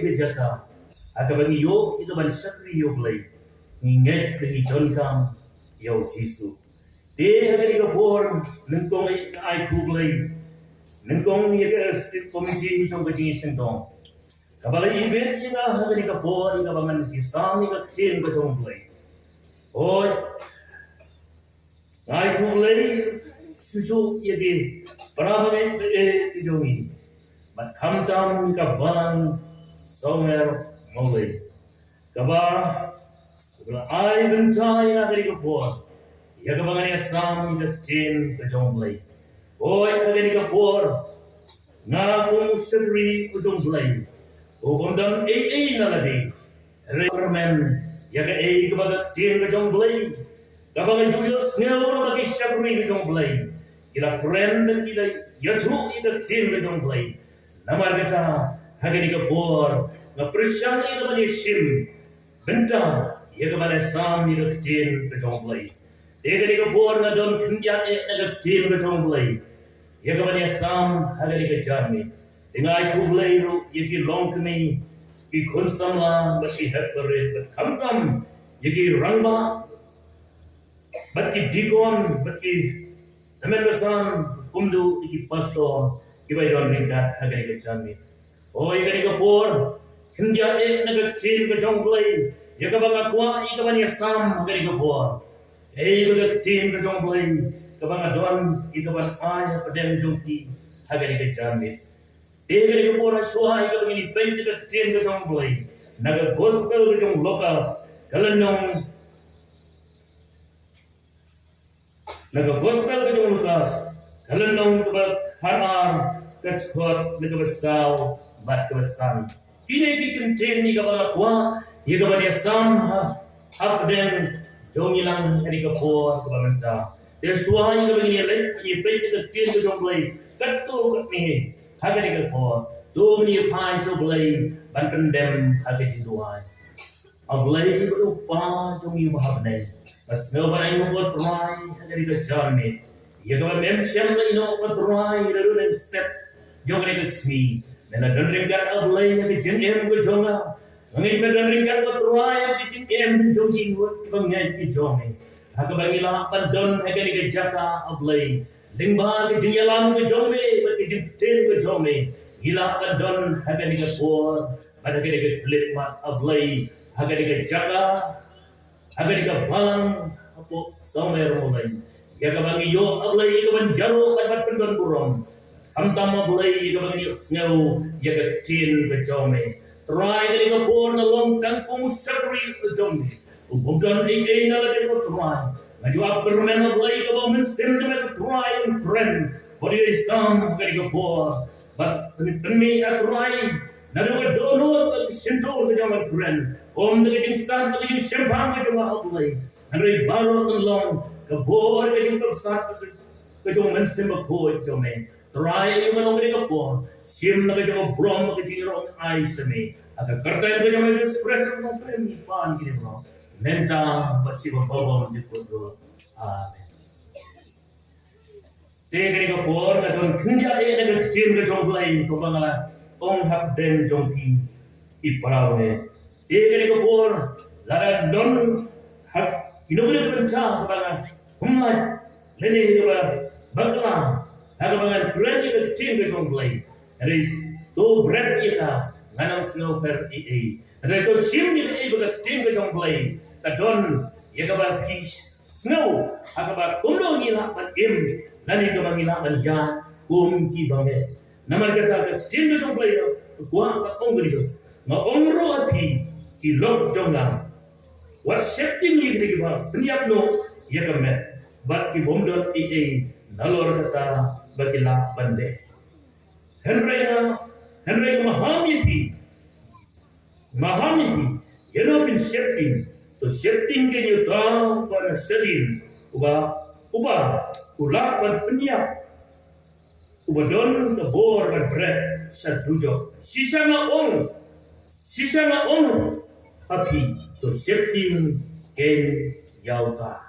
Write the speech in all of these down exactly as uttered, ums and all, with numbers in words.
ka jaka ha kaba ngi ïoh ïa ka ban shakri ïa U Blei, ngi ngeit ba ngi donkam ïa U Jisu. Te ha kane ka por, nyngkong nga ai khublei, nyngkong ïa ka executive committee jong ka jingïaseng dong kaba la ibit ïa nga ha kane ka por ïa kaba ngan ïasam ïa ka ktien ka jong U Blei. Hooid, nga ai khublei shuh shuh ïa ki para bangeit ba ïeit ki jong ngi, bad khamtam ïa ka balang Somer Mawlei, kaba, kaba la ai bynta ïa nga ha kane ka por ïa kaba ngan ïasam ïa ka ktien ka jong U Blei. Hooid, ha kane ka por nga kum u shakri u jong U Blei, u bym don ei ei na lade, hynrei kyrmen ïa kaei kaba ka ktien ka jong U Blei, kaba nga ju ïohsngew na ba ki shakri ka jong U Blei ki la kren bad ki la ïathuh ïa ka ktien ka jong U Blei. Namar kata, ha kane ka por nga pyrshang ïa ka ban ïashim bynta ïa ka ban ïasam ïa ka ktien ka jong U Blei. Te ha kane ka por nga don khyndiat eh na ka ktien ka jong U Blei ïa ka ban ïasam ha kane ka janmiet. Te nga ai khublei ruh ïa ki longkmie, ki khun samla bad ki hep barit, bad khamtam ïa ki rangbah bad ki dikon bad ki tymmen basan, kumjuh ïa ki pastor kiba ïadon ryngkat ha kane ka janmiet. Hooid, ha kane ka por khyndiat eh na ka ktien ka jong U Blei ïa kaba nga kwah ïa ka ban ïasam ha kane ka por. Kaei ba ka ktien ka jong U Blei kaba nga don ïa ka ban ai hapdeng jong phi ha kane ka janmiet. Te ha kane ka por, ha shuwa ïa kaba ngin ïa peit ïa ka ktien ka jong U Blei na ka gospel ka jong u Lukas, ka lynnong, na ka gospel ka jong u Lukas, ka lynnong kaba khatar, ka dkhot na kaba saw bad kaba san. Kine ki kyntien ïa kaba nga kwah ïa ka ban ïasam ha, hapdeng jong ngi lang ha kane ka por kaba mynta. Te ha shuwa ïa kaba ngin ïa leit, ngin ïa peit ïa ka ktien ka jong U Blei katto katne ha kane ka por, to ngin ïa phai sha U Blei ban pyndem ha ka jingduwai. A Blei bad U Kpa jong ngi uba ha bneng, nga sngewbha ban ainguh, ko Trai, ha kane ka janmiet ïa kaba mem shym la ïehnoh, ko Trai, naduh neng step jong kane ka sngi. Me la don ryngkat, A Blei, ha ka jingim ka jong nga. Nga ngeit me don ryngkat, ko Trai, ha ka jingim jong ki ngut kiba ngeit ki jong me, ha kaba ngi lah ban don ha kane ka jaka, A Blei, lyngba ka jingïalam ka jong me bad ka jingpyntip ka jong me. Ngi lah ban don ha kane ka por bad ha kane ka khyllipmat, A Blei, ha kane ka jaka, ha kane ka balang hapoh Somer Mawlei, ïa kaba ngi ïoh, A Blei, ïa ka ban ïaroh bad ban pyndonburom. Khamtam, A Blei, ïa kaba ngi ïohsngew ïa ka ktien ka jong me. Trai, ha kane ka por nga long tang kum u shakri u jong me, u bym don ei ei na lade, ko Trai. Nga ju ap kyrmen, A Blei, ïa kaba U Mynsiem jong me, ko Trai, un kren bad u ïasam ha kane ka por. Bad pyn, pynmih, A Trai, naduh ka dohnud bad ka shyntur ka jong me, un kren. Ym da ka jingstad bad ka jingshemphang ka jong nga, A Blei, hynrei baroh kan long ka bor ka jingpyrsad ka, ka jong U Mynsiem Bakhuid jong me. Trai, ïa me ha kane ka por, shim na ka jong ka burom ka jingïaroh ai sha me. Ha ka kyrteng ka jong me Jisu Khrist, nga kren, ngi pan kine baroh mynta bad sha ba bymjukut ruh. Amen. Te ha kane ka por nga don khyndiat eh na ka ktien ka jong U Blei, kumba nga la ong hapdeng jong phi, ki para bangeit. Te ha kane ka por, lada don ha kino kino ki bynta kaba nga hum lait lane kaba bakla ha kaba ngan kren ïa ka ktien ka jong U Blei, hynrei to bret ïa ka, ngan ym sngewpher ei ei. Hynrei to shim ïa kaei ba ka ktien ka jong U Blei ka don, ïa kaba phi sngew ha kaba kumno ngi lah ban im lane kaba ngi lah ban ïaid kum ki bangeit. Namar kata ka ktien ka jong U Blei ka kwah ban ong kane ka, nga ong ruh ha phi, ki lok jong nga, wat sheptieng ïa kita kiba pynïap noh ïa ka met bad ki bym don ei ei nalor kata ba ki lah ban leh. Hynrei nga, hynrei nga maham ïa phi, maham ïa phi, ïa no phin sheptieng, to sheptieng kein ïa uta uba na shadien, uba, uba u lah ban pynïap, uba don ka bor ban bret sha dujok. Shisha nga ong, shisha nga ong ha phi, to sheptieng kein ïa uta.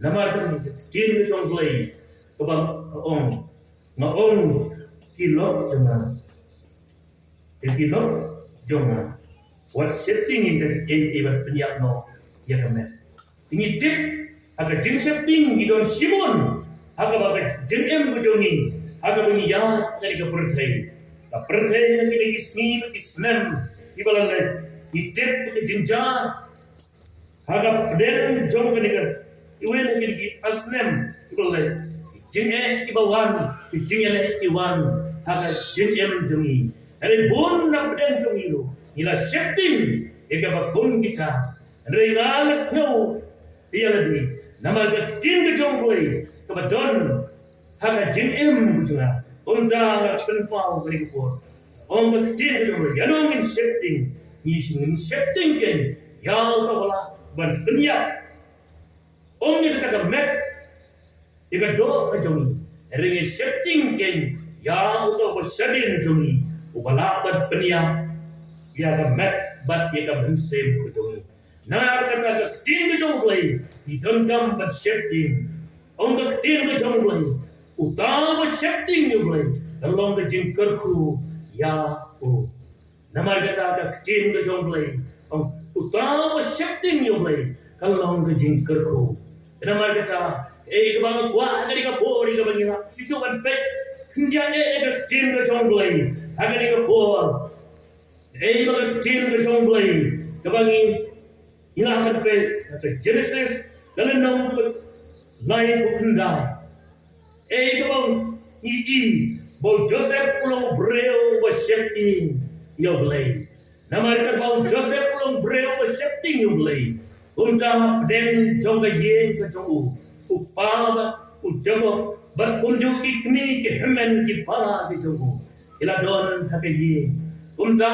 Namar kane ka ktien ka jong U Blei kaba ka ong, nga ong, ki lok jong nga, ki lok jong nga. Wat sheptieng ïa ka, ïa, ïa ban pynïap noh ïa ka met. Ngi tip ha ka jingsheptieng ngi don shibun ha kaba ka jingim ka jong ngi, ha kaba ngi ïaid ha kane ka pyrthei. Ka pyrthei ha kine ki sngi bad ki snem kiba la leit, ngi tip ka jingjia ha ka pdeng jong kane ka, iwei na kine ki ar snem kiba la leit, ki jingeh kiba wan, ki jingeh ki wan ha ka jingim jong ngi. Hynrei bun na pdeng jong ngi ruh ngi la sheptieng ïa kaba kum kita. Hynrei nga la sngew ïa lade namar ka ktien ka jong U Blei kaba don ha ka jingim ka jong nga. Kumta nga pynpaw kane ka por, ong ka ktien ka jong U Blei, ïano ngin sheptieng? Ngi, ngin sheptieng keiñ ïa uta uba lah ban pynïap. Ym ïa kata ka met, ïa ka doh ka jong ngi. Hynrei ngin sheptieng keiñ ïa uta uba shadien jong ngi, uba lah ban pynïap ïa ka met bad ïa ka mynsiem ka jong ngi. Namar kata ka ktien ka jong U Blei ngi donkam ban sheptieng. Ong ka ktien ka jong U Blei, uta uba sheptieng ïa U Blei kan long ka jingkyrkhu ïa u. Namar kata ka ktien ka jong U Blei, ong, uta uba sheptieng ïa U Blei kan long ka jingkyrkhu. Namar kata, eh, kaba nga kwah ha kane ka por, eh, kaba ngi lah shisha ban peit khyndiat, eh, eh, ka ktien ka jong U Blei ha kane ka por. Eh, ba ka ktien ka jong U Blei kaba ngi, ngi lah ban peit ha ka Genesis ka lynnong kaba laiphew khyndai. Eh, kaba ngi i ba u Joseph u long u briew uba sheptieng ïa U Blei. Namar kaba u Joseph u long u briew uba sheptieng ïa U Blei, kumta pdeng jong ka ïing ka jong u, u kpa bad u Jakob bad kumjuh ki kmie ki hynmen ki para ki jong u ki la don ha ka ïing. Kumta,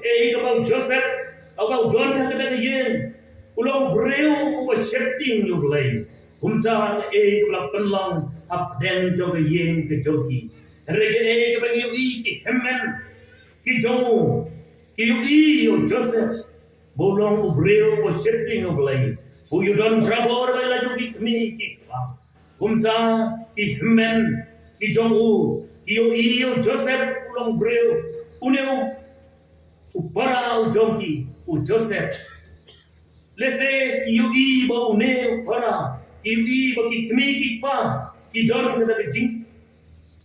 eh, kaba u Joseph, kaba u don ha kata ka ïing, u long u briew uba sheptieng ïa U Blei. Kumta, eh, kaba la pynlong ha pdeng jong ka ïing ka jong ki. Hynrei, eh, kaba ngi ïohi ki hynmen ki jong u ki ïohi ïa u Joseph ba u long u briew uba sheptieng ïa U Blei. U ïa don barabor bad la jong ki kmie ki kpa. Kumta ki hynmen ki jong u ki ïohi ïa u Joseph u long u briew, une u, u para u jong ki, u Joseph. Lehse ki ïohi ba une u para, ki ïohi ba ki kmie ki kpa ki don kata ka jing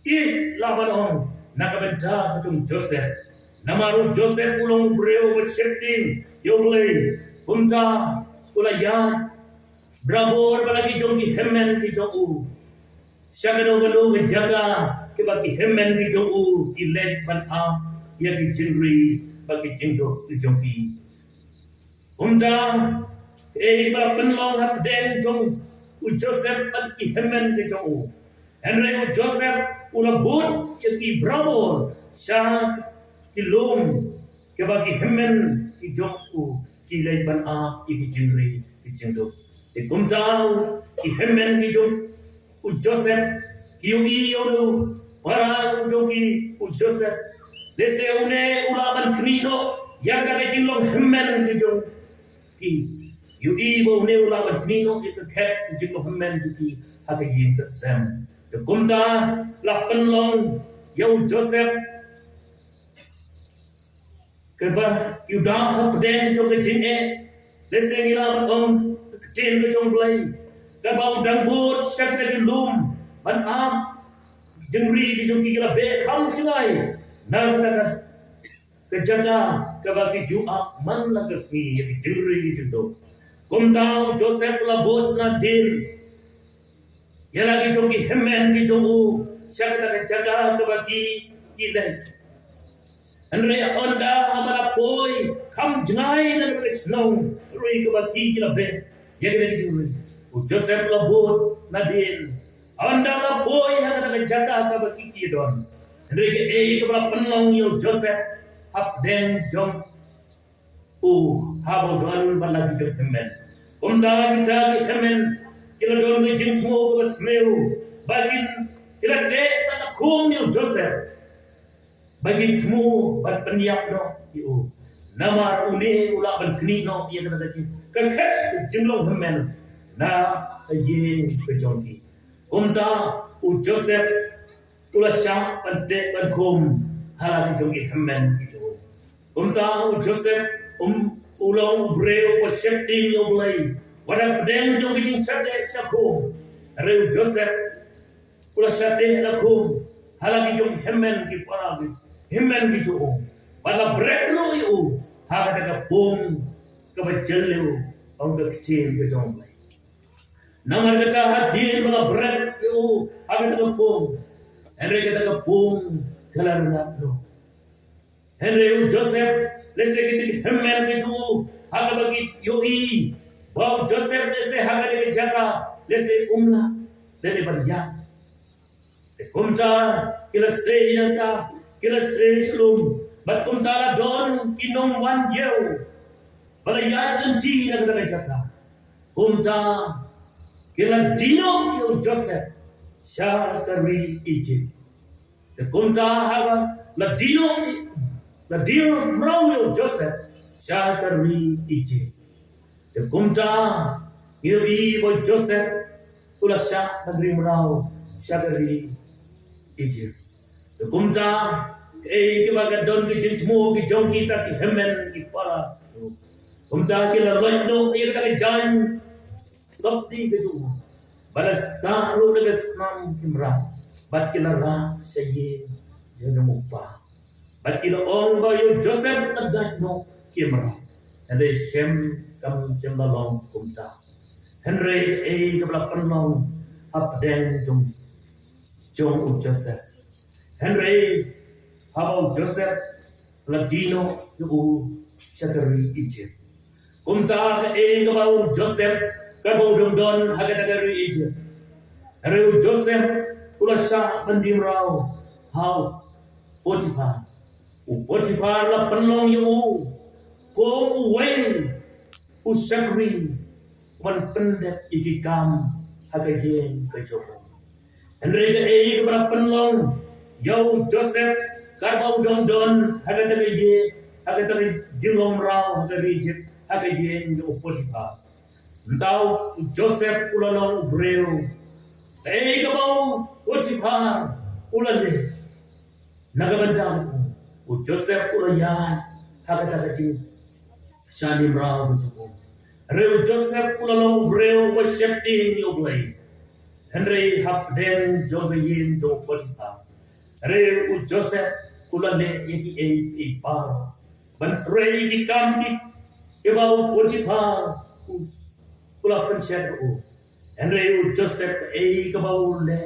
i, lah ban ong, na ka bynta ka jong u Joseph. Namar u Joseph u long u briew uba sheptieng ïa U Blei. Kumta u la ïaid barabor bad la ki jong ki hynmen ki jong u sha kano kano ka jaka kaba ki hynmen ki jong u ki leit ban ap ïa ki jingri bad ki jingduk ki jong ki. Kumta, eh, ba la pynlong ha pdeng jong u Joseph bad ki hynmen ki jong u. Hynrei u Joseph u la bud ïa ki barabor sha ki lum kaba ki hynmen ki jong u ki leit ban ap ïa ki jingri ki jingduk. Te kumta ki hynmen ki jong u Joseph ki ïohi ïa une u para u jong ki, u Joseph. Lehse une u lah ban knieh noh ïa kata ka jinglong hynmen ki jong ki. Ïohi ba une u lah ban knieh noh ïa ka khet ka jinglong hynmen jong ki ha ka ïing ka sem. Te kumta la pynlong ïa u Joseph kaba u dap ha pdeng jong ka jingeh. Lehse ngi lah ban ong ka ktien ka jong U Blei, kaba u dang bud sha kita ki lum ban ap jingri ki jong ki, ki la beh kham jngai na kata ka, ka jaka kaba ki ju ap man la ka sngi ïa ki jingri ki jingduk. Kumta u Joseph u la bud nadien ïa la ki jong ki hynmen ki jong u sha kata ka jaka kaba ki, ki leit. Hynrei ynda haba la poi kham jngai na kata ka shnong ruh kaba ki, ki la beh ïa kata ka jingri, u Joseph la bud nadien. Ynda la poi ha kata ka jaka kaba ki, ki don, hynrei kaei kaba la pynlong ïa u Joseph ha pdeng jong u haba u don bad la ki jong ki hynmen. Kumta kita ki hynmen ki la don ka jingthmu kaba sniew, ba kin, ki la teh bad la khum ïa u Joseph ba kin thmu ban pynïap noh ïa u. Namar une u lah ban knieh noh ïa kata ka jing, ka khet ka jinglong hynmen na ka ïing ka jong ki. Kumta u Joseph u la shah ban teh ban khum ha la ki jong ki hynmen ki jong u. Kumta u Joseph, um, u long u briew uba sheptieng ïa U Blei. Wat hapdeng jong ki jingshah teh shah khum, hynrei u Joseph u la shah teh la khum ha la ki jong hynmen ki para, ki hynmen ki jong u. Bad la bret ruh ïa u ha kata ka pung kaba jylliew, ong ka ktien ka jong U Blei. Namar kata, hadien ba la bret ïa u ha kata ka pung, hynrei kata ka pung ka la rngat noh. Hynrei u Joseph, lehse kita ki hynmen ki jong u, ha kaba ki ïohi ba u Joseph lehse ha kane ka jaka lehse um lah lane ban ïap. Te kumta ki la sei ïa kata, ki la sei sha lum, bad kumta la don ki nongwan ïew ba la ïaid lynti na kata ka jaka. Kumta ki la die noh ïa u Joseph sha ka ri Egypt. Te kumta haba la die noh, la die mraw ïa u Joseph sha ka ri Egypt. Te kumta ngi ïohi ba u Joseph u la shah ban ri mraw sha ka ri Egypt. Te kumta kaei kaba ka don ka jingthmu ki jong kita ki hynmen ki para, kumta ki la loit noh ïa kata ka jaiñ sopti ka jong u, bad la sdang ruh da ka snam ki mrad, bad ki la rah sha ïing jong u kpa. Bad ki la ong ba ïa u Joseph la dait noh ki mrad. Hynrei shem kam shem la long kumta. Hynrei kaei kaba la pynlong hapdeng jong, jong u Joseph? Hynrei haba u Joseph la die noh ïa u sha ka ri Egypt, kumta kaei kaba u Joseph, kaba u dang don ha kata ka ri Egypt? Hynrei u Joseph u la shah ban die mraw ha u Potiphar. U Potiphar la pynlong ïa u kum uwei u shakri ban pyndep ïa ki kam ha ka ïing ka jong u. Hynrei kaei kaba la pynlong ïa u Joseph, katba u dang don ha kata ka ïing, ha kata ka jinglong mraw ha ka ri Egypt, ha ka ïing jong u Potiphar? Mynta u Joseph u la long u briew. Kaei kaba u Potiphar u la leh, na ka bynta u, u Joseph u la ïaid ha kata ka jingshah die mraw ka jong u. Hynrei u Joseph u la long u briew uba sheptieng ïa U Blei. Hynrei hapdeng jong ka ïing jong u Potiphar, hynrei u Joseph u la leh ïa kiei kiei baroh ban trei ïa ki kam ki, kiba u Potiphar u, u la pynshet ha u. Hynrei u Joseph, kaei kaba u leh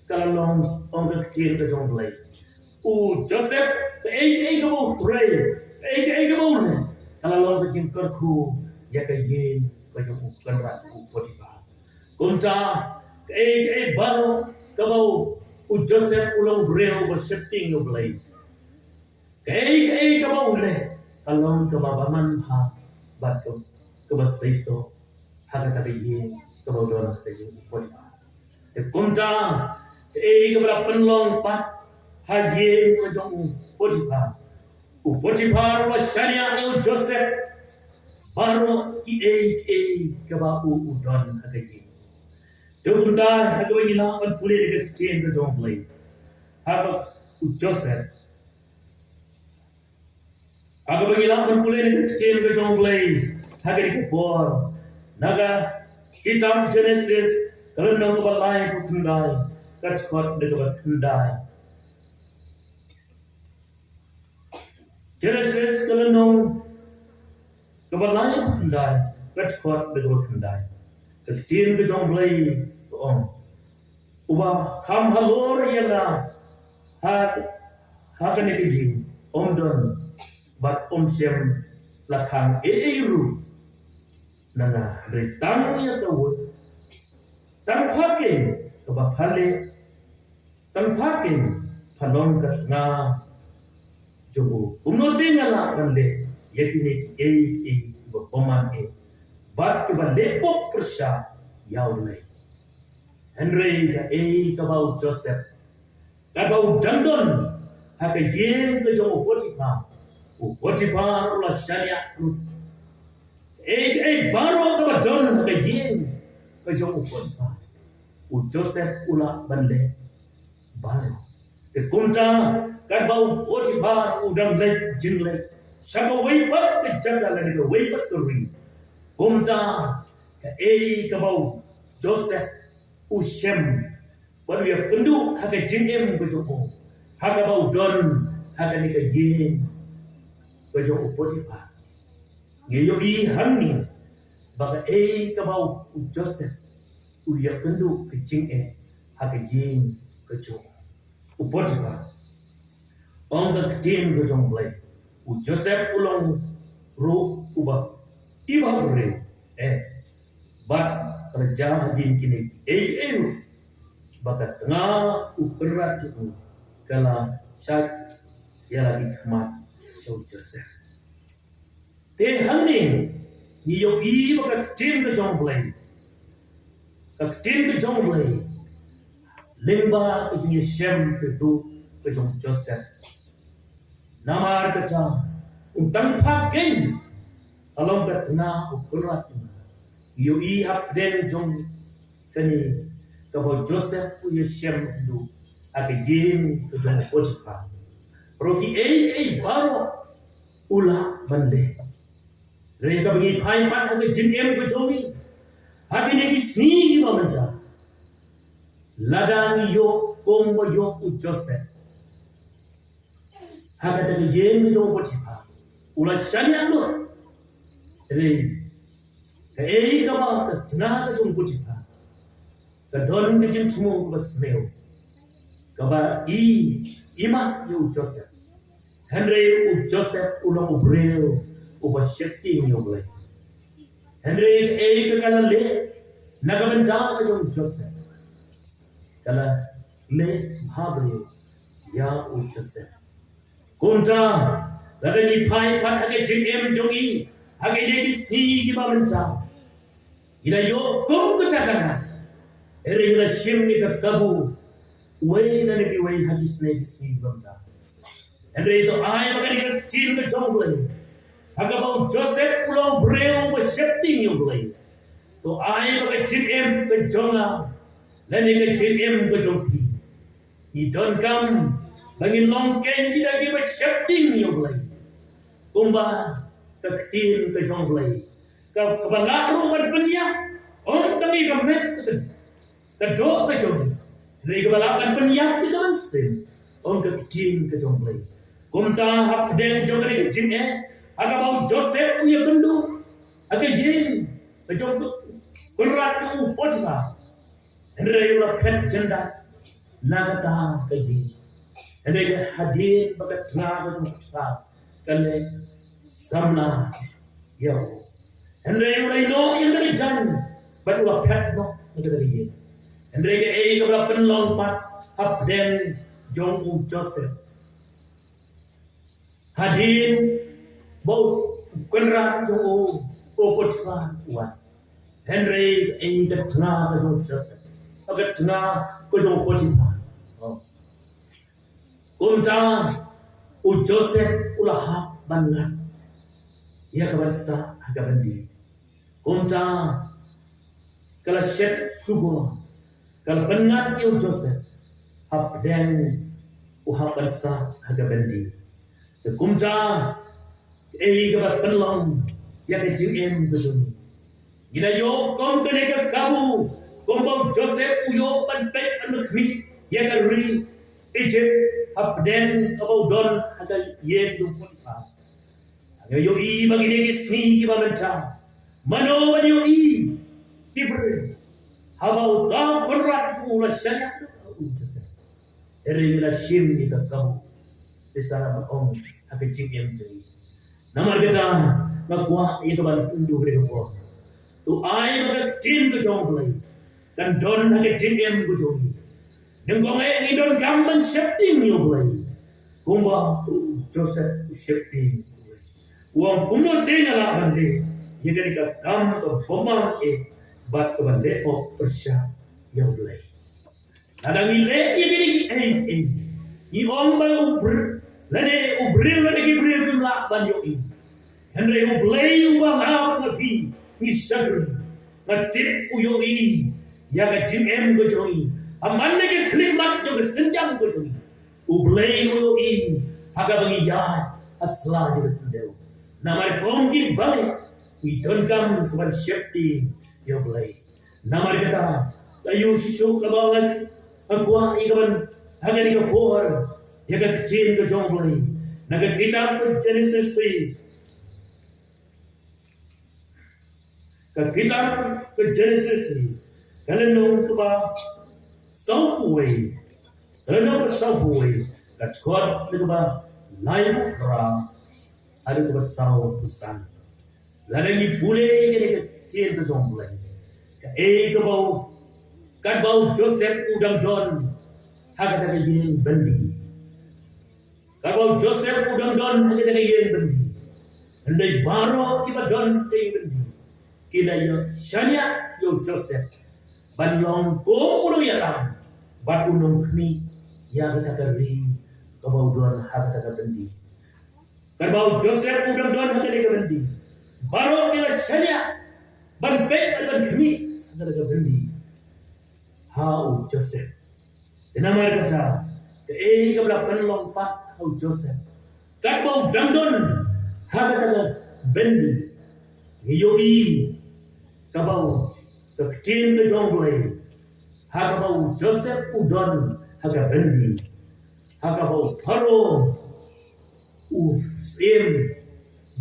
ka la long, ong ka ktien ka jong U Blei. U Joseph, kaei kaei kaba u trei, kaei kaei kaba u leh, ka la long ka jingkyrkhu ïa ka ïing ka jong u kynrad u Potiphar. Kumta kaei kaei baroh kaba u, u Joseph u long u briew uba sheptieng ïa U Blei. Kaei kaei kaba u leh ka long kaba bymman bha bad ka, kaba seisoh ha kata ka ïing kaba u don ha ka ïing u Potiphar. Te kumta kaei kaba la pynlong pat ha ïing ka jong u Potiphar? U Potiphar u la shaniah ïa u Joseph baroh kiei kiei kaba u, u don ha ka ïing. Te kumta ha kaba ngi lah ban pule da ka ktien ka jong U Blei, ha ka, u Joseph, ha kaba ngi lah ban pule da ka ktien ka jong U Blei ha kane ka por, na ka kitab Genesis, ka lynnong kaba laiphew khyndai, ka dkhot da kaba khyndai. Genesis ka lynnong kaba laiphew khyndai, ka dkhot da kaba khyndai. Ka ktien ka jong U Blei ka ong: Uba kham halor ïa nga ha, ha kane ka ïing, um don bad um shym la khang ei ei ruh na nga, hynrei tang ïa ka wut, tang pha keiñ kaba pha leh, tang pha keiñ pha long ka tnga jong u. Kumno te nga lah ban leh ïa kine kiei kiei kiba bymman eh bad kiba leh pop pyrshah ïa U Blei? Hynrei kaei kaba u Joseph, katba u dang don ha ka ïing ka jong u Potiphar, u Potiphar u la shaniah lut. Kaei kaei baroh kaba don ha ka ïing ka jong u Potiphar, u Joseph u lah ban leh baroh. Te kumta katba u Potiphar u dang leit jingleit, sha kawei pat ka jaka lane kawei pat ka ri. Kumta kaei kaba u Joseph u shem, bad u ïakynduh ha ka jingim ka jong u, ha kaba u don ha kane ka ïing ka jong u Potiphar. Ngi ïohi hangne ba kaei kaba u Joseph u ïakynduh ka jingeh ha ka ïing ka jong u Potiphar. Ong ka ktien ka jong u Blei, u Joseph u long ruh uba i bhabriew, eh, bad ka la jia hadien kine kiei kiei ruh ba ka tnga u kynrad jong u ka la shait ïa la ki khmat sha u Joseph. Te hangne ngi ïohi ba ka ktien ka jong u Blei, ka ktien ka jong u Blei lyngba ka jingïashem kyrduh ka jong u Joseph. Namar kata un tang phak keiñ ka long ka tnga u kynrad. Ngi ïohi hapdeng jong kane kaba u Joseph u ïashem kyrduh ha ka ïing ka jong u Potiphar. Ruh kiei kiei baroh u lah ban leh. Hynrei kaba ngi phai pat ha ka jingim ka jong ngi ha kine ki sngi kiba mynta, lada ngi ïoh kumba ïoh u Joseph ha kata ka ïing ka jong u Potiphar, u la shaniah lut. Hynrei kaei kaba ka tnga ka jong u Potiphar, ka don ka jingthmu kaba sniew kaba i, i mat ïa u Joseph. Hynrei u Joseph u long u briew uba sheptieng ïa u Blei. Hynrei kaei ka ka la leh na ka bynta ka jong u Joseph? Ka la leh bhabriew ïa u Joseph. Kumta lada ngi phai pat ha ka jingim jong ngi ha kine ki sngi kiba mynta, ngi la ïoh kum kata ka tnga. Hynrei ngi la shim ïa ka kabu wei na ne ki wei ha kine ki sngi kiba mynta. Hynrei to ai ba kane ka ktien ka jong u Blei, ha kaba u Joseph u long u briew uba sheptieng ïa u Blei, to ai ba ka jingim ka jong nga lane ka jingim ka jong phi, ngi donkam ba ngin long keiñ kita kiba sheptieng ïa u Blei. Kumba ka ktien ka jong u Blei, ka, kaba lah ruh ban pynïap ym tang ïa ka met ka, ka doh ka jong ngi, hynrei kaba lah ban pynïap ïa ka mynsiem, ong ka ktien ka jong u Blei. Kumta hapdeng jong kane ka jingeh ha kaba u Joseph u ïakynduh ha ka ïing ka jong u kynrad jong u Potiphar, hynrei u la phet jyndat na kata ka ïing. Hynrei ka hadien ba ka tnga ka jong u Potiphar ka leh samla ïa u, hynrei u la ïehnoh ïa ka jaiñ bad u la phet noh na kata ka ïing. Hynrei kaei kaba la pynlong pat hapdeng jong u Joseph? Hadien ba u kynrad jong u, u Potiphar u wan, hynrei kaei ka tnga ka jong u Joseph, ka tnga ka jong u Potiphar? Oh. Kumta u Joseph u la hap ban ngat ïa ka ban sah ha ka byndi. Kumta ka la shet shukor, ka la pynngat ïa u Joseph hapdeng u hap ban sah ha ka byndi. Te kumta kaei kaba pynlong ïa ka jingim ka jong ngi? Ngi la ïoh kum kane ka kabu kumba u Joseph u ïoh ban peit ban khmih ïa ka ri Egypt hapdeng kaba u don ha ka ïing jong u Potiphar. Ngi ïohi ba kine ki sngi kiba mynta, mano ban ïohi ki briew haba uta u kynrad u la shaniah lut ha u Joseph? Hynrei ngi la shim ïa ka kabu, te sa lah ban ong ha ka jingim jong ngi. Namar kata nga kwah ïa ka ban pynduh ïa ka por. To ai ba ka ktien ka jong u Blei kan don ha ka jingim ka jong ngi. Nyngkong eh ngi donkam ban sheptieng ïa u Blei kumba u Joseph u sheptieng ïa u Blei. U ong, kumno te nga lah ban leh ïa kane ka kam ka bymman eh bad kaba leh pop pyrshah ïa u Blei? Lada ngi leh ïa kine kiei kiei, ngi ong ba u briew lane u briew lane ki briew kim lah ban ïohi. Hynrei u Blei uba nga bad nga phi ngi shakri, nga tip u ïohi ïa ka jingim ka jong ngi. Ha man la ka khyllipmat jong ka synjam ka jong ngi, u Blei u ïohi ha kaba ngi ïaid, ha sla jong ka khyndew. Namar kum ki bangeit ngi donkam ka ban sheptieng ïa U Blei. Namar kata, ka ïoh shisha kaba nga kwah ïa ka ban ha kane ka por ïa ka ktien ka jong U Blei na ka kitab ka Genesis. Ka kitab ka Genesis, ka lynnong kaba sawphew wei, ka lynnong kaba sawphew wei, ka dkhot kaba laiphew phra haduh kaba sawphew san. Lada ngi pule ïa kane ka ktien ka jong U Blei, kaei kaba u, katba u Joseph u dang don ha kata ka ïing byndi. Katba u Joseph u dang don ha kata ka ïing byndi, hynrei baroh kiba don ha ka ïing byndi ki la ïa shaniah ïa u Joseph ban long kum u nongïalam bad u nongkhmih ïa kata ka ri kaba u don ha kata ka byndi. Katba u Joseph u dang don ha kata ka byndi, baroh ki la shaniah ban peit bad ban khmih ha kata ka byndi ha u Joseph. Te namar kata, kaei kaba la pynlong pat ha u Joseph katba u dang don ha kata ka byndi? Ngi ïohi kaba u, ka ktien ka jong U Blei, ha kaba u Joseph u don ha ka byndi, ha kaba u Pharaoh u syiem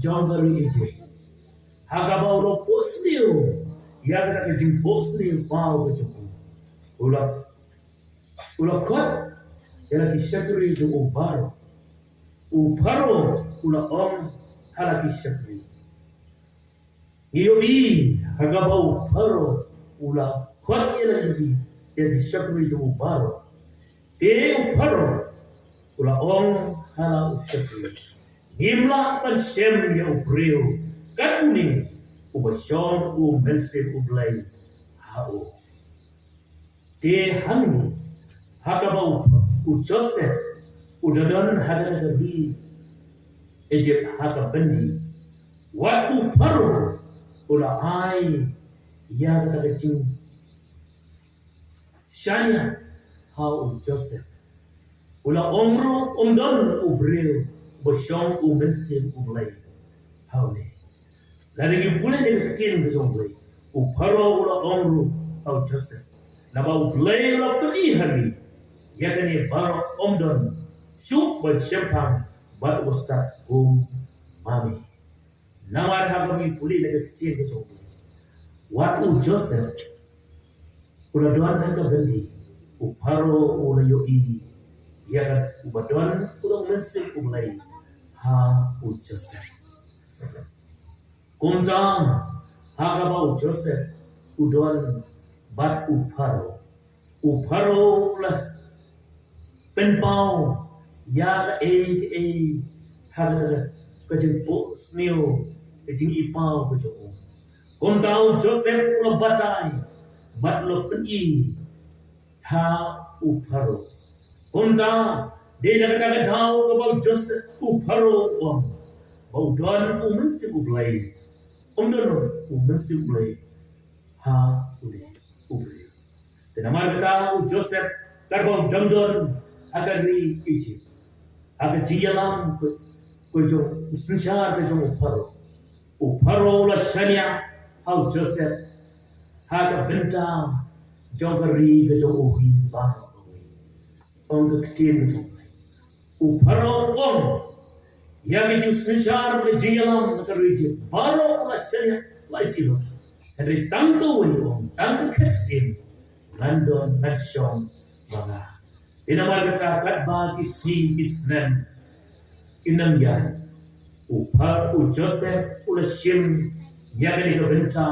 jong ka ri Egypt, ha kaba u la pohsniew ïa kata ka jingpohsniew paw ka jong u. U la, u la khot ïa la ki shakri jong u baroh. U Pharaoh u la ong ha la ki shakri. Ngi ïohi ha kaba u Pharaoh u la khot ïa la ki, ïa ki shakri jong u baroh. Te u Pharaoh u la ong ha la u shakri, ngim lah ban shem ïa u briew kat une uba shong u Mynsiem U Blei ha u. Te hangne, ha kaba u, u Joseph u da don ha kata ka ri Egypt ha ka byndi, wat u Pharaoh u la ai ïa kata ka jingshaniah ha u Joseph. U la ong ruh, um don u briew ba shong u Mynsiem U Blei ha une. Lada ngi pule ïa ka ktien ka jong U Blei, u Pharaoh u la ong ruh ha u Joseph, naba U Blei u la pyni ha me ïa kane baroh, um don shuh ban shemphang bad uba stad kum ma me. Namar ha kaba ngi pule ïa ka ktien ka jong U Blei, wat u Joseph u la don ha ka byndi, u Pharaoh u la ïohi ïa ka, uba don u la Mynsiem U Blei ha u Joseph. Kumta ha kaba u Joseph u don bad u Pharaoh, u Pharaoh u la pynpaw ïa kaei kaei ha kata ka jingpohsniew, ka jingïohi paw ka jong u. Kumta u Joseph u la batai bad u la pyni ha u Pharaoh. Kumta dei na kata ka daw kaba u Joseph, u Pharaoh u ong ba u don u Mynsiem U Blei. Um don u Mynsiem U Blei ha une u briew. Te namar kata u Joseph katba u dang don ha ka ri Egypt, ha ka jingïalam ka, ka jong u synshar ka jong u Pharaoh, u Pharaoh u la shaniah ha u Joseph ha ka bynta jong ka ri ka jong u hi baroh kawei. Ong ka ktien ka jong U Blei, u Pharaoh u ong ïa ki jingsynshar, ki jingïalam na ka ri Egypt baroh la shaniah lai tylli. Hynrei tang kawei u ong, tang ka khet syiem ngan don, ngan shong ma nga. Te namar kata katba ki sngi ki snem ki nang ïaid, u Pharaoh, u Joseph u la shim ïa kane ka bynta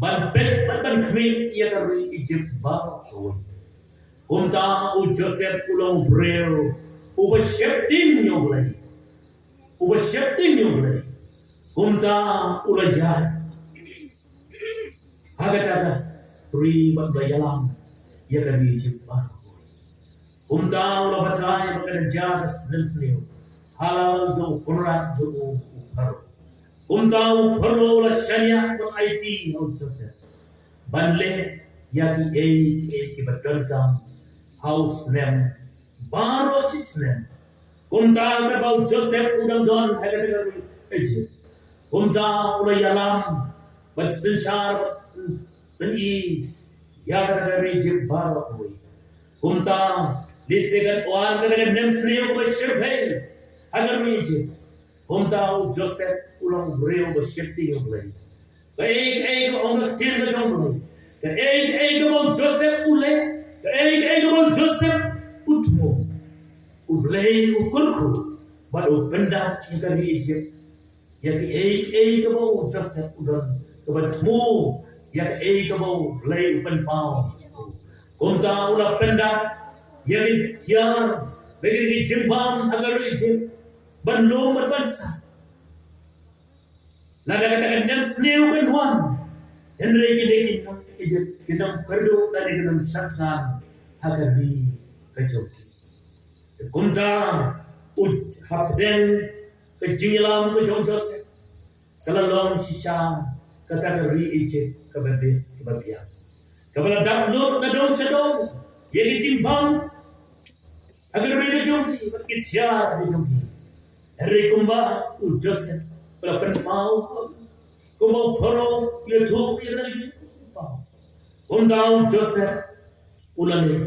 ban peit bad ban khmih ïa ka ri Egypt baroh kawei. Kumta u Joseph u long u briew uba sheptieng ïa U Blei. Uba sheptieng ïa U Blei. Kumta u la ïaid ha kata ka ri bad u la ïalam ïa ka ri Egypt baroh. Kumta u la batai ba kan jia ka snem sniew ha la u jong u kynrad jong u, u Pharaoh. Kumta u Pharaoh u la shaniah ban aiti ha u Joseph ban leh ïa kiei kiei kiba donkam ha u snem baroh shi snem. Kumta katba u Joseph u dang don ha kata ka ri Ijipt, kumta u la ïalam bad synshar ban ïohi ïa kata ka ri Ijipt baroh kawei. Kumta lehse kan wan kata ka nemsniew kaba shyrkhei ha ka ri Ijipt. Kumta u Joseph u long u briew ba sheptieng ïa U Blei. Kaei kaei kaba ong ka ktien ka jong U Blei, kaei kaei kaba u Joseph u leh, kaei kaei kaba u Joseph u thmu, U Blei u kyrkhu bad u pyndap ïa ka ri Ijipt ïa kaei kaei kaba u Joseph u don kaba thmu, ïa kaei kaba U Blei u pynpaw. Kumta u la pyndap ïa ki tiar bad ïa ki jingbam ha ka ri Ijipt ban lum bad ban sah. Lada kata ka nemsniew kan wan, hynrei kine ki nong Ijipt ki nang kyrduh lane ki nang shah thngan ha ka ri ka jong ki. Te kumta u hapdeng ka jingïalam ka jong Joseph, ka la long shisha kata ka ri Ijipt kaba bit kaba biang, kaba la dap lut na dong sha dong ïa ki jingbam ha ka ri ka jong ki bad ki tiar ka jong ki. Hynrei kumba u Joseph u la pynpaw, kumba u Pharaoh u ïathuh ïa kane ka jingpynpaw, kumta u Joseph u la leh,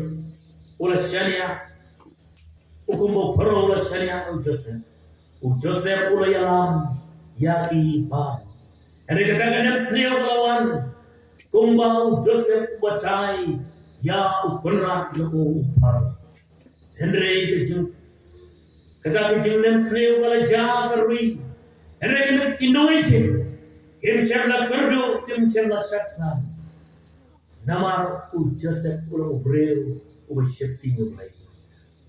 u la shaniah. U kumba u Pharaoh u la shaniah u Joseph, u Joseph u la ïalam ïa ki bam. Hynrei kata ka nemsniew ka la wan kumba u Joseph u batai ïa u kynrad jong u, u Pharaoh. Hynrei ka jing, kata ka jingnemsniew ka la jia ha ka ri. Hynrei kine ki nong Ijipt kim shym la kyrduh, kim shym la shah thngan. Namar u Joseph u long u briew uba sheptieng ïa U Blei.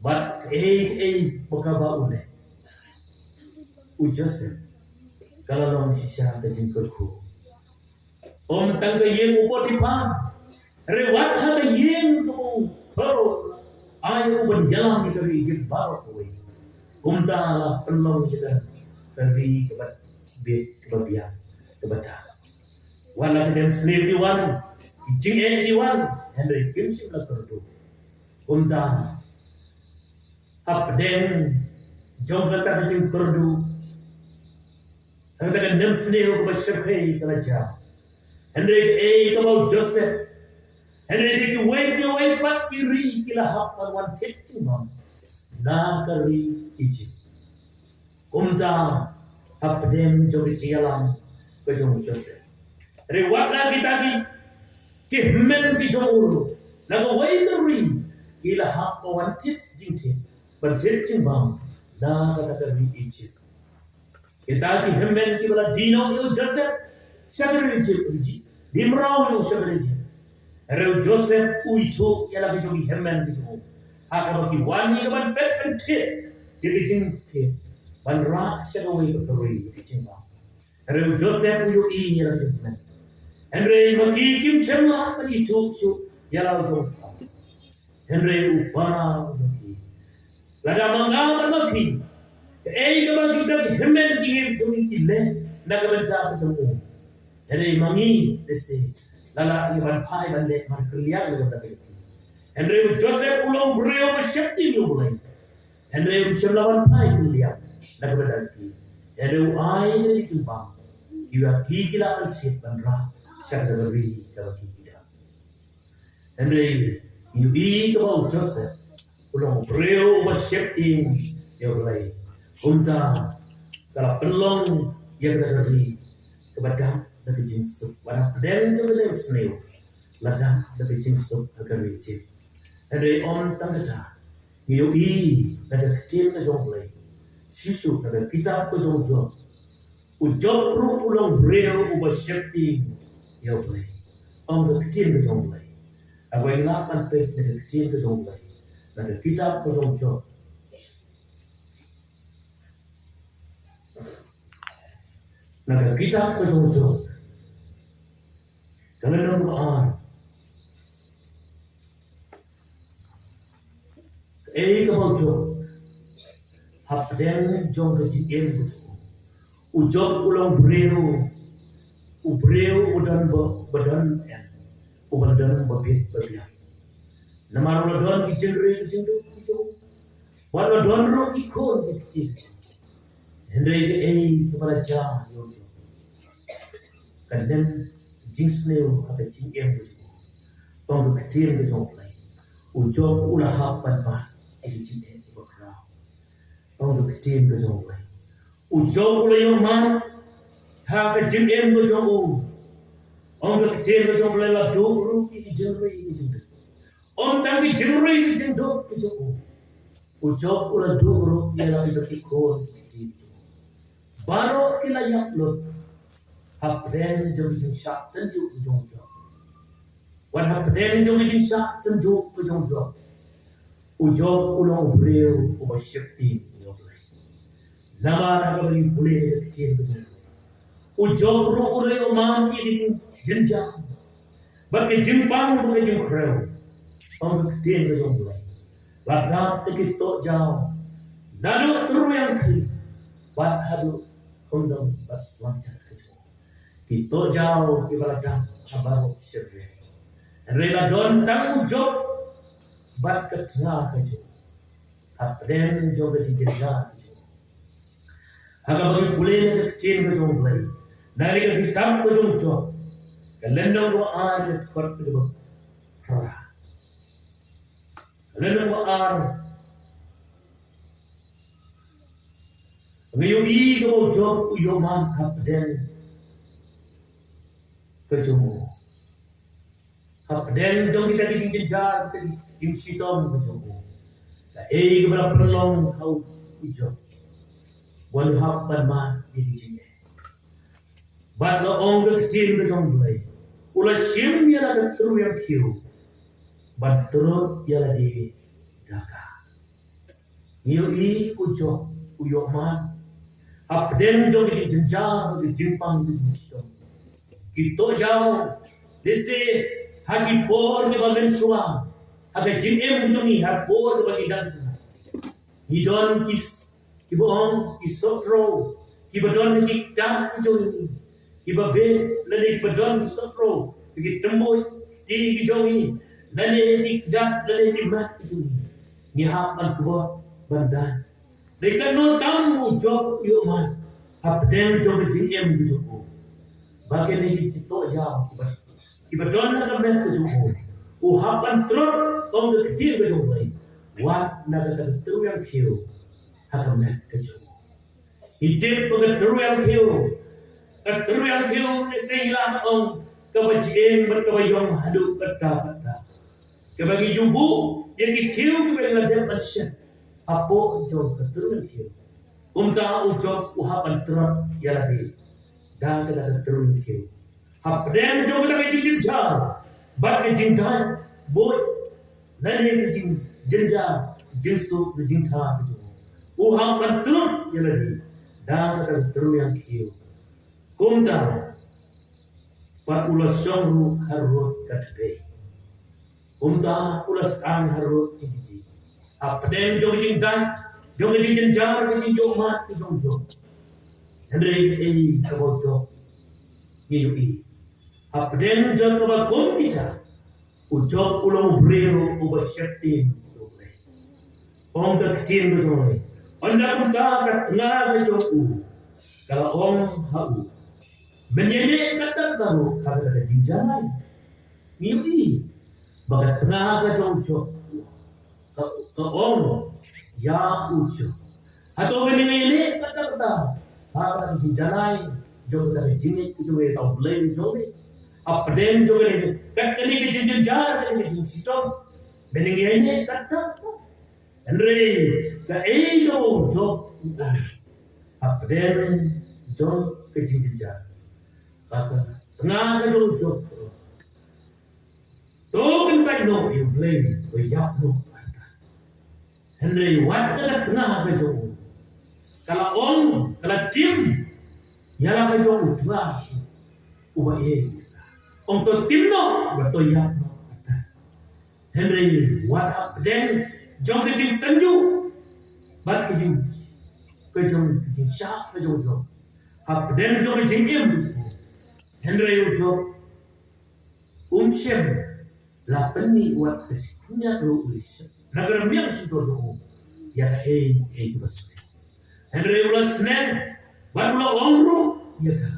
Bad kaei kaei ba kaba u leh, u Joseph, ka la long shisha ka jingkyrkhu. Ym tang ka ïing u Potiphar, hynrei wat ha ka ïing kaba u Pharaoh ai u ban ïalam ïa ka ri Ijipt baroh kawei. Kumta la pynlong ïa ka ka ri kaba bit kaba biang kaba da. Wat la ki nemsniew ki wan, ki jingeh ki wan, hynrei kim shym la kyrduh. Kumta hapdeng jong kata ka jingkyrduh, kata ka nemsniew kaba shyrkhei ka la jia. Hynrei kaei kaba u Joseph, hynrei kiwei kiwei pat ki ri ki la hap ban wan thied jingbam na ka ri Ijipt. Kumta hapdeng jong ka jingïalam ka jong u Joseph, hynrei wat la kita ki, ki hynmen ki jong u ruh na kawei ka ri ki la hap ban wan thied jingthied, ban thied jingbam na kata ka ri Ijipt. Kita ki hynmen kiba la die noh ïa u Joseph sha ka ri Ijipt, u ji, die mraw ïa u sha ka ri Ijipt. Hynrei u Joseph u ithuh ïa la ki jong ki hynmen ki jong u, ha kaba ki wan ïa ka ban peit ban thied ïa ki jingthied, ban rah sha kawei pat ka ri ïa ki jingbam. Hynrei u Joseph u ïohi ïa la ki hynmen. Hynrei ma ki kim shym lah ban ithuh shuh ïa la u jong u. Hynrei u para u jong ki, lada ma nga bad ma phi, kaei kaba kita ki hynmen ki ngeit jong ngi ki leh na ka bynta ka jong u, hynrei ma ngi lehse la lah ngi ban phai ban leh markylliang na ka bynta ka jong ki. Hynrei u Joseph u long u briew ba sheptieng ïa U Blei. Hynrei um shym la ban phai kylliang na ka bynta ka jong ki. Hynrei u ai ïa ki jingbam kiba ki ki lah ban thied ban rah sha ka ri kaba ki ki dang. Hynrei ngi ïohi kaba u Joseph u long u briew uba sheptieng ïa U Blei. Kumta ka la pynlong ïa kata ka ri kaba dap da ka jingsuk, ba dap pdeng jong ka nemsniew, la dap da ka jingsuk ha ka ri Ijipt. Hynrei ym tang kata, ngi ïohi na ka ktien ka jong U Blei, shisha na ka kitab ka jong u Job. U Job ruh u long briew uba sheptieng ïa U Blei. Ong ka ktien ka jong U Blei. Haba ngi lah ban peit na ka ktien ka jong U Blei, na ka kitab ka jong u Job, na ka kitab ka jong u Job, ka lynnong kaba ar. Kaei kaba u Job, hapdeng jong ka jingim ka jong u, u Job u long briew, u briew uba don ba, ba don em, uba don ba bit ba biang. Namar u la don ki jingri ki jingduh ki jong u. Wat la don ruh ki khun ki ktien. Hynrei kaei kaba la jia ïa u Job? Ka nym jingsniew ha ka jingim ka jong u. Tang ka ktien ka jong u Blei. U Job u la hap ban bah ïa ka jingeh kaba khraw. Tang ka ktien ka jong u Blei. U Job u la ïoh man ha ka jingim ka jong u. Ong ka ktien ka jong u Blei, la duh ruh ïa ka jingri ka jingduk. Ong tang ka jingri ka jingduk ka jong u. U Job u la duh ruh ïa la ki jong ki khun ki kti. Baroh ki la ïap lut hapdeng jong ka jingshah tynjuh ka jong u Job. Wat hapdeng jong ka jingshah tynjuh ka jong u Job, u Job u long u briew uba sheptieng ïa u Blei. Namar haba ngi pule ïa ka ktien ka jong u Blei, u Job ruh u la ïoh man ïa ka jingjynjar bad ka jingpang bad ka jingkhrew. Ong ka ktien ka jong u Blei, la dap da ki tohjaw naduh tyrwiang khlieh bad haduh khundong bad slangjar ka jong u. Ki tohjaw kiba la dap ha baroh shynrang. Hynrei la don tang u Job bad ka tnga ka jong u hapdeng jong ka jingjynjar ka jong u. Ha kaba ngi pule na ka ktien ka jong u Blei, na ka kitab ka jong u Job, ka lynnong kaba ar, ka dkhot kaba phra. Ka lynnong kaba ar. Ngi ïohi kaba u Job u ïoh man hapdeng ka jong u. Hapdeng jong kita ki jingjynjar, kita ki jingshitom ka jong u, kaei kaba la pynlong ha u Job? Wat u hap ban mad ïa ki jingeh. Bad la ong ka ktien ka jong u Blei, u la shim ïa la ka tyrwiang khiew ban trud ïa lade da ka. Ngi ïohi u Job u ïoh man hapdeng jong ka jingjynjar, ka jingpang, ka jingshitom. Ki tohjaw, lehse ha ki por kiba mynshuwa ha ka jingim ka jong ngi, ha por kiba ngi dang khynnah, ngi don ki s-, kiba ong ki sohpro kiba don ha ki kjat ki jong ngi, kiba bit lane kiba don ki sohpro ha ki tymbuh kti ki jong ngi, lane ha ki kjat lane ha ki met ki jong ngi. Ngi hap ban kbot ban dait. Dei kano tam u Job u ïoh man hapdeng jong ka jingim ka jong u, ba kine ki tohjaw kiba, kiba don ha ka met ka jong u, u hap ban trud, ong ka ktien ka jong u Blei, wat na kata ka tyrwiang khiew ha ka met ka jong u. Ngi tip ba ka tyrwiang khiew, ka tyrwiang khiew ne se ngi lah ban ong kaba jing bad kaba ïong haduh katta katta, kaba ngi ju buh ïa ki khiew kiba ngi la dep ban shet hapoh jong ka tyrwiang khiew. Kumta u Job u hap ban trud ïa lade da kata ka tyrwiang khiew. Hapdeng jong kata ka jingjynjar bad ka jingdait buit, lane ka jingjynjar, ka jingsuk, ka jingtha ka jong u, u hap ban trud ïa lade da kata ka tyrwiang khiew. Kumta pat u la shong ruh harud ka tgei. Kumta u la sang harud ki kti. Hapdeng jong ka jingdait, jong ka jingjynjar, ka jingïoh mad ka jong u Job. Hynrei kaei kaba u Job ngi ïohi? Hapdeng jong kaba kum kita, u Job u long u briew uba sheptieng ïa u Blei. Ong ka ktien ka jong u Blei, ynda kumta ka tnga ka jong u ka la ong ha u, men ïaineh katta katta ruh ha kata ka jingjalai. Ngi ïohi ba ka tnga ka jong u Job ka, ka ong ïa u Job, hato men ïaineh katta katta ha kata ka jingjalai jong kata ka jingngeit ka jong me ïa u Blei jong me? Hapdeng jong kane, kat kane ka jingjynjar, kane ka jingshitom, men ïaineh katta katta. Hynrei kaei kaba u Job u ong hapdeng jong ka jingjynjar, ka, ka tnga ka jong u Job, to kyntait noh ïa u Blei, to ïap noh artat. Hynrei wat na ka tnga ka jong u ka la ong, ka la tim ïa la ka jong u tnga uba ïeit. Ong to tim noh bad to ïap noh artat. Hynrei wat hapdeng jong ka jingtynjuh bad ka jing, ka jong ka jingshah ka jong u Job, hapdeng jong ka jingim ka jong u, hynrei u Job um shym la pynmih wat ka shi khyndiat ruh u leit sha na ka rmiang shyntur jong u. ïa kaei kaei kaba sniew. Hynrei u la snem bad u la ong ruh ïa ka,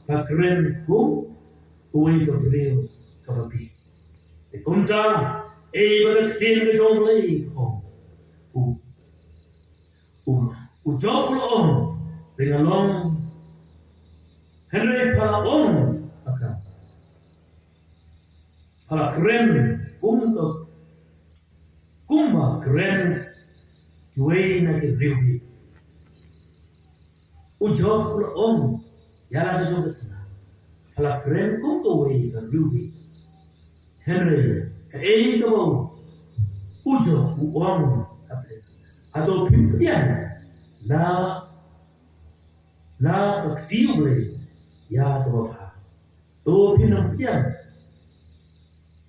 ka kren kum uwei ka briew kaba bieit. Te kumta, ei ba ka ktien ka jong U Blei ka ong, u, u, u Job u la ong, te nga long, hynrei pha la ong ha ka, pha la kren kum ka, kumba kren kiwei na ki riewbieit. U Job u la ong ïa la ka jong ka tnga, pha la kren kum kawei ka riewbieit. Hynrei kaei kaba u Job u ong ha pdeng, hato phim pdiang na, na ka kti U Blei ïa kaba bha? To phin ym pdiang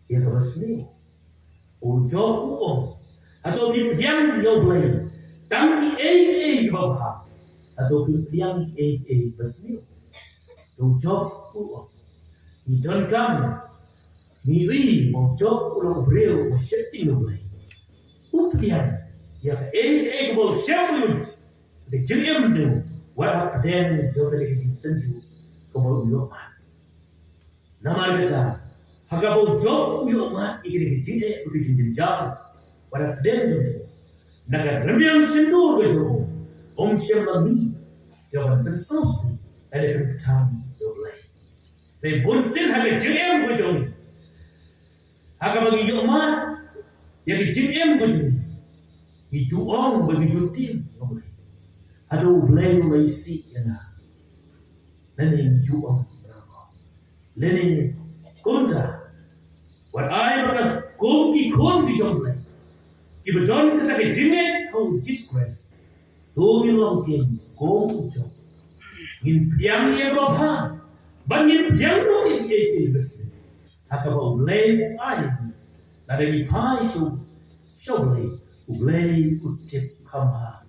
ïa kaba sniew. U Job u ong, hato phi pdiang ïa U Blei tang kiei kiei kiba bha? Hato phi pdiang kiei kiei kiba sniew? To u Job u ong, ngi donkam, ngi ïohi ba u Job u long u briew uba sheptieng ïa U Blei. U pdiang ïa kaei kaei kaba u shem, u ïohi ka jingim jong u wat hapdeng jong kane ka jingtynjuh kaba u ïoh mad. Namar kata, ha kaba u Job u ïoh mad ïa kane ka jingeh bad ka jingjynjar, wat hapdeng jong u, na ka rmiang shyntur ka jong u, um shym la mih ïa ban pynsngewsih lane pynkthang ïa U Blei. Te bunsien ha ka jingim ka jong u, ha kaba ngi ïoh mad ïa ka jingim ka jong ngi, ngi ju ong bad ngi ju tim ïa U Blei, hato U Blei u la isih ïa nga? Lane ngi ju ong, lane kumta, wat ai ba ka, kum ki khun ki jong U Blei kiba don kata ka jingngeit ha U Jisu Khrist, to ngin long keiñ kum u Job. Ngin pdiang ïa kaba bha, bad ngin pdiang ruh ïa kiei kiei kiba sniew, ha kaba U Blei u ai ïa ngi. Lada ngi phai sha, sha U Blei, U Blei u tip kham bha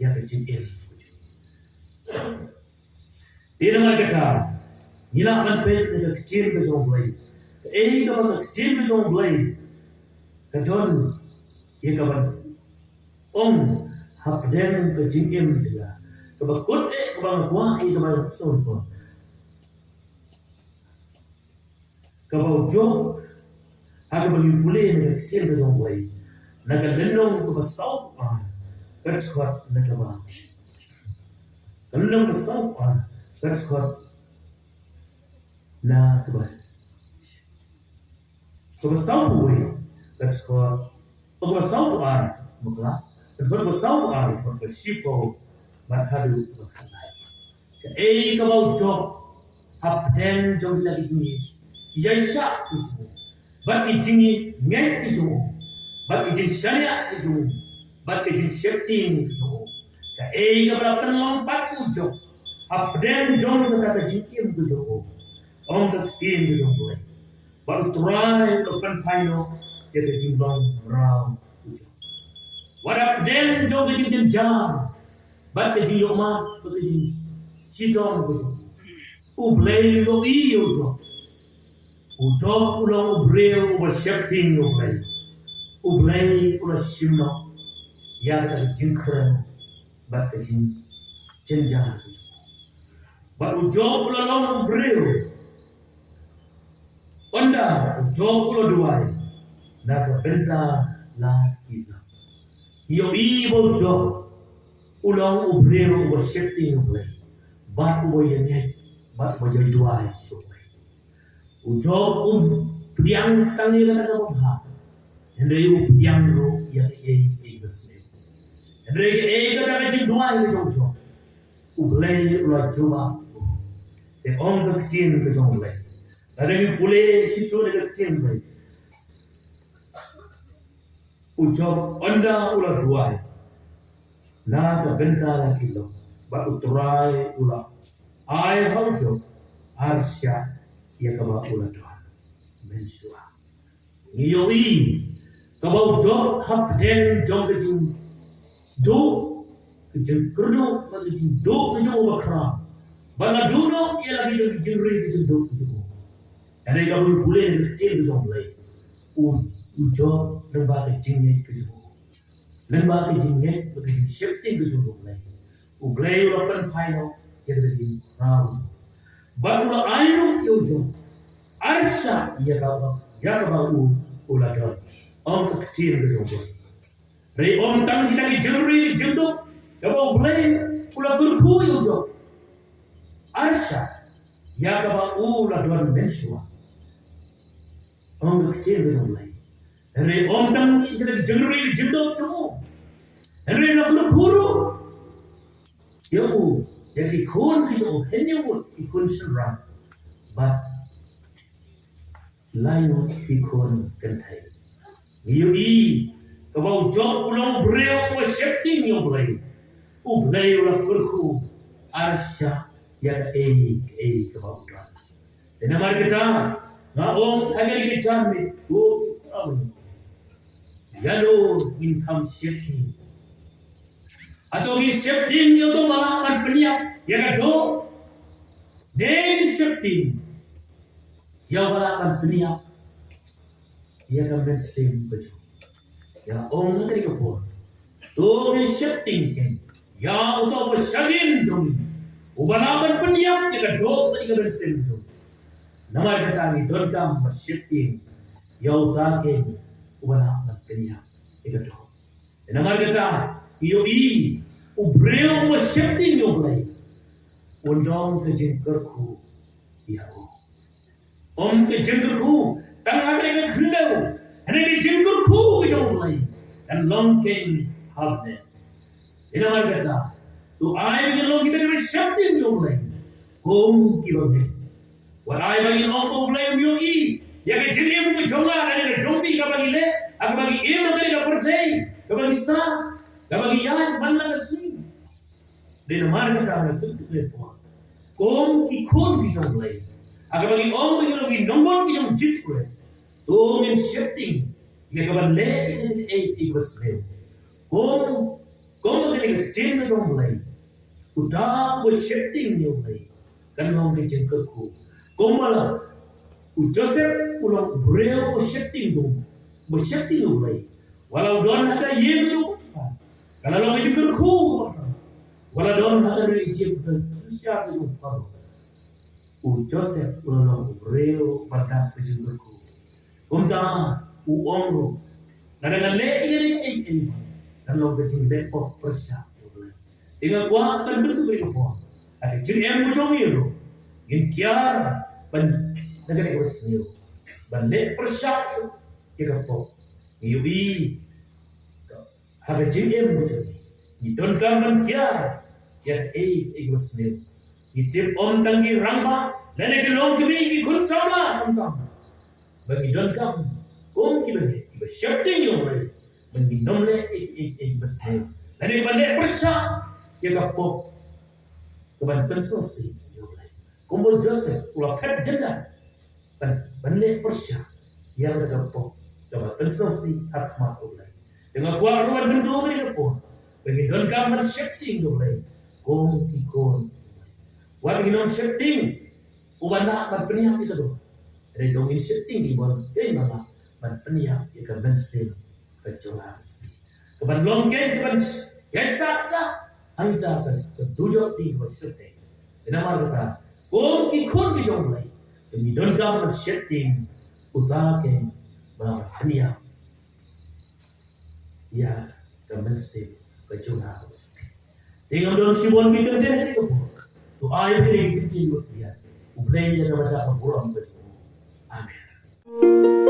ïa ka jingim. Te namar kata, ngi lah ban peit na ka ktien ka jong U Blei, kaei kaba ka ktien ka jong U Blei ka don ïa kaban ong hapdeng ka jingim jong nga, kaba kut eh kaba nga kwah ïa kaba sngewthuh. Kaba u Job, ha kaba ngi pule na ka ktien ka jong U Blei, na ka lynnong kaba sawphew ar, ka dkhot na kaba, ka lynnong kaba sawphew ar, ka dkhot na kaba, kaba sawphew wei, ka dkhot, oh, kaba sawphew ar, bakla, ka dkhot kaba sawphew ar, ka dkhot kaba shiphew bad haduh kaba khatlai. Kaei kaba u Job, hapdeng jong kine ki jingïaishah ki jong u, bad ki jingngeit ki jong u, bad ki jingshaniah ki jong u, bad ki jingsheptieng ki jong u, kaei kaba la pynlong pat u Job hapdeng jong kata ka jingim ka jong u? Ong ka ktien ka jong U Blei, bad U Trai u la pynphai noh ïa ka jinglong mraw u Job. Wat hapdeng jong ka jingjynjar bad ka jingïohmad bad ka jingshitom ka jong u, U Blei u ïohi ïa u Job. U Job u long u briew uba sheptieng ïa U Blei. U Blei u la shim noh ïa kata ka jingkren bad ka jingjynjar ka jong u. Bad u Job u la long u briew, ynda u Job u la duwai, na ka bynta la ki lok. Ngi ïohi ba u Job u long u briew uba sheptieng ïa U Blei, bad uba ïaineh, bad uba ïaduwai sha U Blei. U Job um pdiang tang ïa kata kaba bha, hynrei u pdiang ruh ïa kaei kaei kaba sniew. Hynrei kaei kata ka jingduwai ka jong u Job, U Blei u la jubab. Te ong ka ktien ka jong U Blei, lada ngi pule shisha na ka ktien U Blei, u Job ynda u la duwai na ka bynta la ki lok, bad U Trai u la ai ha u Job arshah ïa kaba u la don mynshuwa. Ngi ïohi kaba u Job hapdeng jong ka jingduh, ka jingkyrduh, ka jingduh ka jong u bakhraw, bad la duh noh ïa la ki jong ka jingri ka jingduh ka jong u. Hynrei kaba ngi pule na ka ktien ka jong U Blei, u, u Job, lyngba ka jingngeit ka jong u, Lyngba ka jingngeit bad ka jingsheptieng ka jong U Blei, U Blei u la pynphai noh ïa ka jingkhraw. Bad u la ai ruh ïa u Job arshah ïa kaba, ïa kaba u, u la don. Ong ka ktien ka jong U Blei. Hynrei ym tang kita ki jingri jingduk, kaba U Blei u la kyrkhu ïa u Job arshah ïa kaba u la don mynshuwa. Ong ka ktien ka jong U Blei. Hynrei ym tang kita ki jingri jingduk jong u, hynrei la kyrkhu ruh ïa u, ïa ki khun ki jong u, hynñiew ngut ki khun shynrang bad lai ngut ki khun kynthei. Ngi ïohi kaba u Job u long u briew uba sheptieng ïa U Blei. U Blei u la kyrkhu arshah ïa kaei kaei kaba u don. Te namar kata nga ong ha kane ka janmiet, ko ki para bangeit, ïa lade ngin kham sheptieng. Hato ngin sheptieng ïa uto uba lah ban pynïap ïa ka doh, ne ngin sheptieng ïa uba lah ban pynïap ïa ka mynsiem ka jong ngi? Ïa, ong ha kane ka por, to ngin sheptieng keiñ ïa uto uba shadien jong ngi, uba lah ban pynïap ïa ka doh bad ïa ka mynsiem jong ngi. Namar kata ngi donkam ban sheptieng ïa uta keiñ uba lah ban pynïap ïa ka doh. Namar kata ngi ïohi u briew uba sheptieng ïa U Blei un long ka jingkyrkhu ïa u. Ym ka jingkyrkhu tang ha kane ka khyndew, hynrei ka jingkyrkhu ka jong U Blei kan long keiñ ha bneng. Namar kata, to ai ba ngin long kita kiba sheptieng ïa U Blei kum kiba ngeit. Wat ai ba ngin ong ba U Blei um ïohi ïa ka jingim ka jong nga lane ka jong phi, kaba ngi leh, ha kaba ngi im ha kane ka pyrthei, kaba ngi sah, kaba ngi ïaid man la ka sngi. Dei namar kata nga kyntu ïa phi, kum ki khun ki jong U Blei, ha kaba ngi ong ba ngi long ki nongbud ki jong U Jisu Khrist, to ngin sheptieng ïa kaban leh ïa kaba sniew. Kum, kum ba kane ka ktien ka jong U Blei, uta uba sheptieng ïa U Blei kan long ka jingkyrkhu. Kumba la u Joseph u long u briew uba sheptieng ïa U, uba sheptieng ïa U Blei. Wat la u don ha ka ïing ka jong u Potiphar, ka la long ka jingkyrkhu. Wat la don ha ka ri Ijipt, ka ri Ijipt ka jong u Pharaoh, u Joseph u la long u briew uba dap ka jingkyrkhu. Kumta u ong ruh, lada ngan leh ïa kane kaei kaei, kan long ka jingleh pop pyrshah ïa U Blei. Te nga kwah ban kyntu ïa phi, ha ka jingim ka jong ngi ruh, ngin kiar ban, na kane kaba sniew, ban leh pyrshah ïa ka pop. Ngi ïohi ha ka jingim ka jong ngi, ngi donkam ban kiar ïa kaei kaei kaba sniew. Ngi tip ym tang ki rangbah lane ki longkmie, ki khun samla khamtam ba ngi donkam kum kiba ngeit, kiba sheptieng ïa U Blei, ba ngin ym leh ïa kaei kaei kaba sniew lane ban leh pyrshah ïa ka pop, kaban pynsngewsih ïa U Blei. Kumba u Joseph u la phet jyndat ban, ban leh pyrshah ïa kata ka pop kaba pynsngewsih ha khmat U Blei. Te nga kwah ruh ban kyntu ha kane ka por ba ngi donkam ban sheptieng ïa U Blei kum ki khun. Wat ngin ym sheptieng uba lah ban pynïap ïa ka doh, hynrei to ngin sheptieng ïa uba, ïa uba lah ban pynïap ïa ka mynsiem ka jong nga, kaban long keiñ kaban ïaisah sah hangta ka, ka dujok kaba shisha. Namar kata, kum ki khun ki jong U Blei, ngi donkam ban sheptieng uta keiñ uba lah ban pynïap ïa ka mynsiem ka jong nga. Te ngam don shibun ki kyntien ha kane ka por, to ai ba ki kyntien ba ki ïa, U Blei un ïa kaba da ka burom ka jong u. Amen.